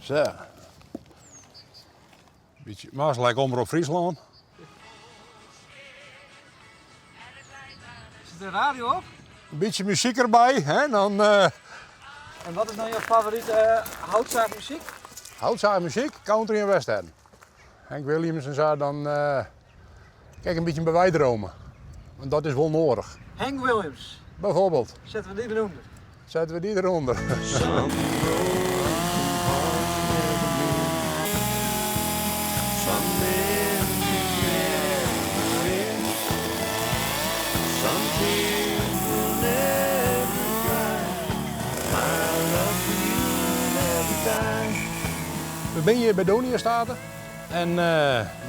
Sa. Bytsje maslek Omrop Fryslân. Sit de radio op? In bytsje muzyk derby, hè, dan. En wat is dan jo favorite houtzaagmuzyk? Houtzaagmuzyk? Country en western. Hank Williams en sa, dan kin ik in bytsje by wei drome. Want dat is wol noadich. Hank Williams. Bijvoorbeeld. Sette we dy derûnder. Sette we dy derûnder. We binne hjir by Doniastate en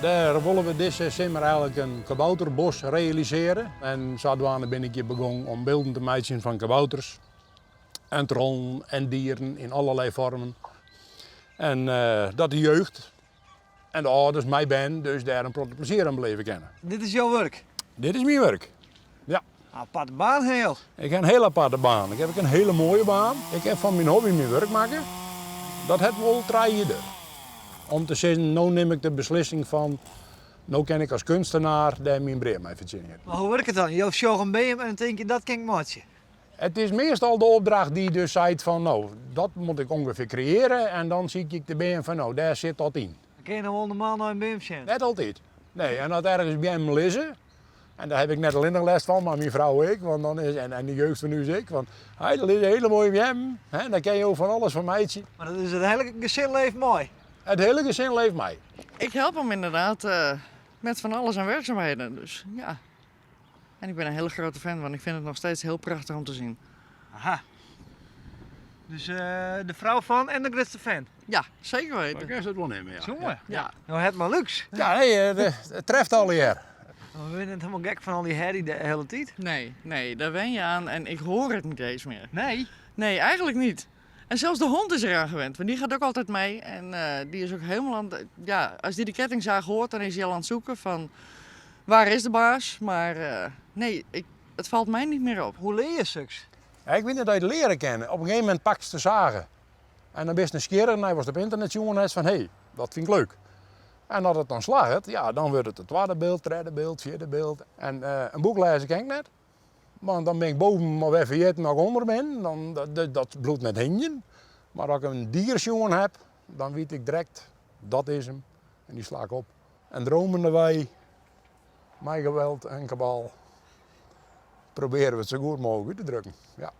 dêr wolle we dizze simmer eigenlik in kabouterbos realisearje. En sadwaande bin ik hjir begûn om bylden te meitsjen fan kabouters en trollen en dieren yn allerlei foarmen. En dat de jeugd en de âlders mei bern dus dêr in protte plezier oan beleve kinne. Dit is jo wurk? Dit is myn wurk, ja. Aparte baan ha jo? Ik ha in hiel aparte baan. Ik ha ek in hiele moaie baan. Ik ha fan myn hobby myn wurk makke. Dat hat wol trije jier duorre. Om te sizzen, no nim ik de beslissing fan, no kin ik as kunstenaar dêr myn brea mei fertsjinje. Mar hoe wurket it dan? Jo sjogge in beam en dan tinke je, dat kin ik meitsje. It is meastal de opdracht dy't dus seit fan, no, dat moat ik ûngefear kreëarje en dan sykje ik de beam fan, no, dêr sit dat yn. Kinne je no wol normaal nei in beam sjen? Net altyd. Nee, en as ergens beammen lizze, En dêr ha ik net allinnich lêst fan, mar myn frou ek, want dan is, en de jeugd fan ús ek, want hey, der lizze hiele moaie beammen, hè, dêr kinne jo fan alles fan meitsje. Mar dat is it hiele gesin leeft mei? It hiele gesin leeft mei. Ik help hem inderdaad met van alles aan werkzaamheden, dus ja. En ik ben een hele grote fan, want ik vind het nog steeds heel prachtig om te zien. Aha. Dus de frou fan en de grutste fan? Ja, seker weten. Dan kinst it wol nimme, ja. Jonge, ja. No hat mar lúks. Ja, nee, it treft allegear. We binne net hielendal gek fan al dy herrie de hiele tiid. Nee, nee, daar wen je aan en ik hoor het niet eens meer. Nee? Nee, eigenlijk niet. En zelfs de hond is eraan gewend, want die gaat ook altijd mee. En die is ook helemaal aan het, ja, als die de kettingzaag hoort, dan is hij al aan het zoeken van waar is de baas? Maar nee, ik, het valt mij niet meer op. Hoe lear je soks? Ja, ik wit net oft je it leare kin. Op in gegeven momint pakst de sage. En dan bist nijsgjirrich nei watst op ynternet sjoen hast fan hé, dat fyn ik leuk. En as it dan slagget, ja, dan wurdt it it twadde byld, tredde byld, fjirde byld. En in boek lêze kin ik net, want dan bin ik boven mar wer ferjitten dat ik ûnder bin. Dan, dat bliuwt net hingjen. Mar as ik in dier sjoen ha, dan wit ik direkt, dat is him. En dy sla ik op. En dromendewei, mei geweld en kabal, probearje we it sa goed mooglik út te drukken. Ja.